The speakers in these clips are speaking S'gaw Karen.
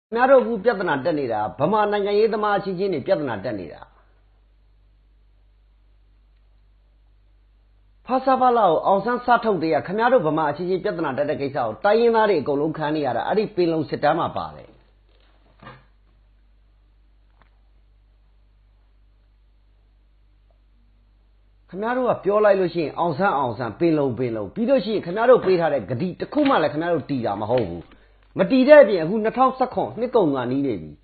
ခင်ဗျားတို့အခုပြဿနာတက်နေတာ ဗမာနိုင်ငံရေးသမားအချင်းချင်းတွေ ပြဿနာတက်နေတာ။ ဖဆပလကို အောင်ဆန်း စထုတ်တယ် ခင်ဗျားတို့ဗမာအချင်းချင်းပြဿနာတက်တဲ့ကိစ္စကို တိုင်းရင်းသားတွေအကုန်လုံးခံနေရတာ အဲ့ဒီပင်လုံစစ်တမ်းမှာပါတယ်။ ခင်ဗျားတို့ကပြောလိုက်လို့ရှိရင် အောင်ဆန်း အောင်ဆန်း ပင်လုံ ပင်လုံ ပြီးလို့ရှိရင် ခင်ဗျားတို့ပေးထားတဲ့ကတိတစ်ခုမှလည်း ခင်ဗျားတို့တည်တာမဟုတ်ဘူး။ မတည်တဲ့အပြင် အခု နှစ်ထောင့်ဆယ့်ခုနစ် နှစ်ကုန်ခါနီးနေပြီ။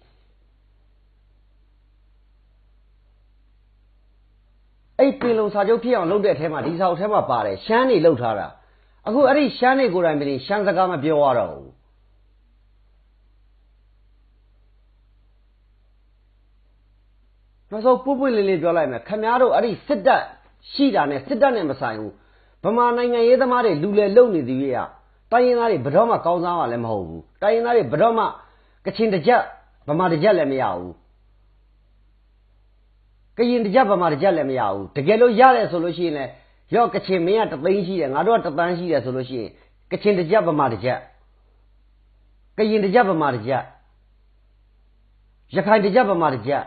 အဲ့ပင်လုံစာချုပ်ဖြစ်အောင်လုပ်တဲ့အထဲမှာ ဒီစာအုပ်ထဲမှာပါတယ် ရှမ်းတွေလုပ်ထားတာ။ အခုအဲ့ဒီရှမ်းတွေကိုယ်တိုင်ပင် ရှမ်းစကားမပြောရတော့ဘူး။ နောက်ဆုံးပွင့်ပွင့်လင်းလင်းပြောလိုက်မယ် ခင်ဗျားတို့အဲ့ဒီစစ်တပ်ရှိတာနဲ့ စစ်တပ်နဲ့မဆိုင်ဘူး။ ဗမာနိုင်ငံရေးသမားတွေလူလဲလုပ်နေသရွေ့တိုင်းရင်းသားတွေဘယ်တော့မှကောင်းစားမှာလည်းမဟုတ်ဘူး။ တိုင်းရင်းသားတွေဘယ်တော့မှ ကချင်တစ်ကျပ် ဗမာတစ်ကျပ်လည်းမရဘူး။ ကရင်တစ်ကျပ် ဗမာတစ်ကျပ်လည်းမရဘူး။ တကယ်လို့ရတယ်ဆိုလို့ရှိရင်လည်း ရော့ ကချင်မင်းကတစ်သိန်းရှိတယ် ငါတို့ကတစ်သန်းရှိတယ်ဆိုလို့ရှိရင် ကချင်တစ်ကျပ် ဗမာတစ်ကျပ် ကရင်တစ်ကျပ် ဗမာတစ်ကျပ် ရခိုင်တစ်ကျပ် ဗမာတစ်ကျပ်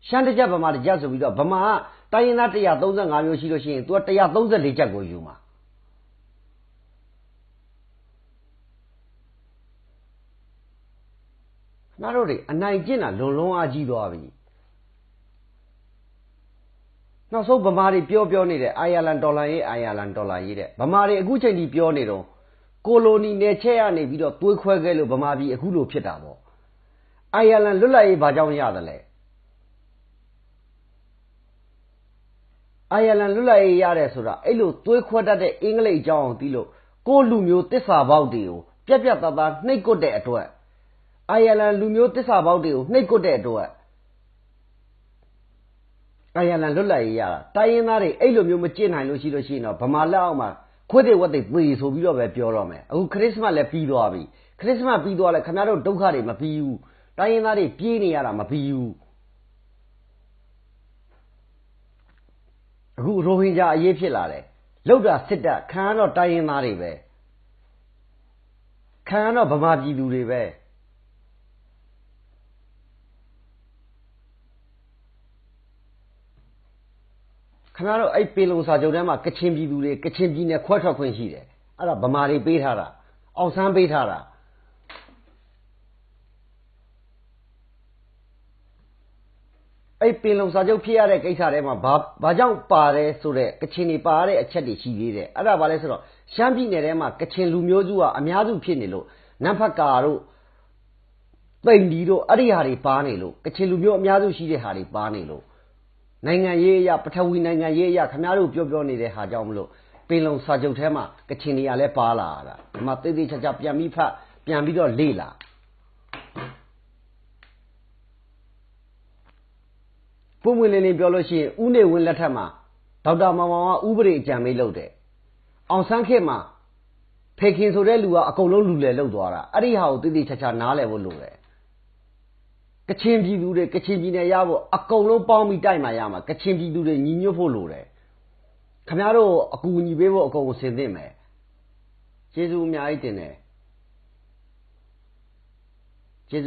ရှမ်းတစ်ကျပ် ဗမာတစ်ကျပ်ဆိုပြီးတော့ ဗမာကတိုင်းရင်းသားတစ်ရာသုံးဆယ့်ငါးမျိုးရှိလို့ရှိရင် သူကတစ်ရာသုံးဆယ့်လေးကျပ်ကိုယူမှာ။ ခင်ဗျားတို့တွေအနိုင်ကျင့်တာလွန်လွန်အားကြီးသွားပြီ။ နောက်ဆုံးဗမာတွေပြောပြောနေတဲ့ အာရလန်တော်လှန်ရေး အာရလန်တော်လှန်ရေးတဲ့ ဗမာတွေအခုချိန်ထိပြောနေတော့ ကိုလိုနီနယ်ချဲ့ကနေပြီးတော့သွေးခွဲခဲ့လို့ဗမာပြည်အခုလိုဖြစ်တာပေါ့။ အာရလန်လွတ်လပ်ရေးဘာကြောင့်ရသလဲ။ အာရလန်လွတ်လပ်ရေးရတယ်ဆိုတာ အဲ့လိုသွေးခွဲတတ်တဲ့အင်္ဂလိပ်အကြောင်းအောင်သိလို့ ကိုယ့်လူမျိုးသစ္စာဖောက်တွေကို ပြတ်ပြတ်သားသားနှိပ်ကွပ်တဲ့အတွက် အာရလန်လူမျိုးသစ္စာဖောက်တွေကိုနှိပ်ကွပ်တဲ့အတွက် အာရလန်လွတ်လပ်ရေးရတာ။ တိုင်းရင်းသားတွေအဲ့လိုမျိုးမကျင့်နိုင်လို့ရှိလို့ရှိရင်တော့ ဗမာလက်အောက်မှာ ခွေးတွေဝက်တွေသေဆိုပြီးတော့ပဲပြောတော့မယ်။ အခု Christmas လည်းပြီးသွားပြီ။ Christmas ပြီးသွားလဲ ခင်ဗျားတို့ဒုက္ခတွေမပြီးဘူး။ တိုင်းရင်းသားတွေပြေးနေရတာမပြီးဘူး။ အခုရိုဟင်ဂျာအရေးဖြစ်လာတယ်။ လုပ်တာစစ်တပ် ခံရတော့တိုင်းရင်းသားတွေပဲ။ ခံရတော့ဗမာပြည်သူတွေပဲ။ ခင်ဗျားတို့အဲ့ပင်လုံစာချုပ်ထဲမှာကချင်ပြည်သူတွေကချင်ပြည်နယ်ခွဲထွက်ခွင့်ရှိတယ်။ အဲ့ဒါဗမာတွေပေးထားတာ။ အောင်ဆန်းပေးထားတာ။ အဲ့ပင်လုံစာချုပ်ဖြစ်ရတဲ့ကိစ္စထဲမှာဘာဘာကြောင့်ပါတယ်ဆိုတဲ့ကချင်တွေပါရတဲ့အချက်တွေရှိသေးတယ်။ အဲ့ဒါဘာလဲဆိုတော့ရှမ်းပြည်နယ်ထဲမှာကချင်လူမျိုးစုကအများစုဖြစ်နေလို့နမ်းဖက်ကာတို့သိမ်ဒီတို့အဲ့ဒီဟာတွေပါနေလို့ကချင်လူမျိုးအများစုရှိတဲ့ဟာတွေပါနေလို့နိုင်ငံရေးအရပထဝီနိုင်ငံရေးအရခင်ဗျားတို့ပြောပြောနေတဲ့ဟာကြောင့်မလို့ပင်လုံစာချုပ်ထဲမှာကချင်တွေကလည်းပါလာတာဒီမှာသေသေးချာချာပြန်ပြီးဖတ်ပြန်ပြီးတော့လေ့လာ ပွင့်ပွင့်လင်းလင်းပြောလို့ရှိရင်ဦးနေဝင်းလက်ထက်မှာဒေါက်တာမောင်မောင်ကဥပဒေအကြံပေးလုပ်တယ်အောင်ဆန်းခေတ်မှာဖေခင်ဆိုတဲ့လူကအကုန်လုံးလူလဲလုပ်သွားတာအဲ့ဒီဟာကိုသေသေချာချာနားလည်ဖို့လိုတယ်ကချင်ပြည်သူတွေကချင်ပြည်နယ်ရဖို့အကုန်လုံးပေါင်းပြီးတိုက်မှာရမှာကချင်ပြည်သူတွေညီညွတ်ဖို့လိုတယ်ခင်ဗျားတို့အကူအညီပေးဖို့အကုန်အဆင်သင့်မယ်ကျေးဇူးအများကြီးတင်တယ်ကျေးဇူး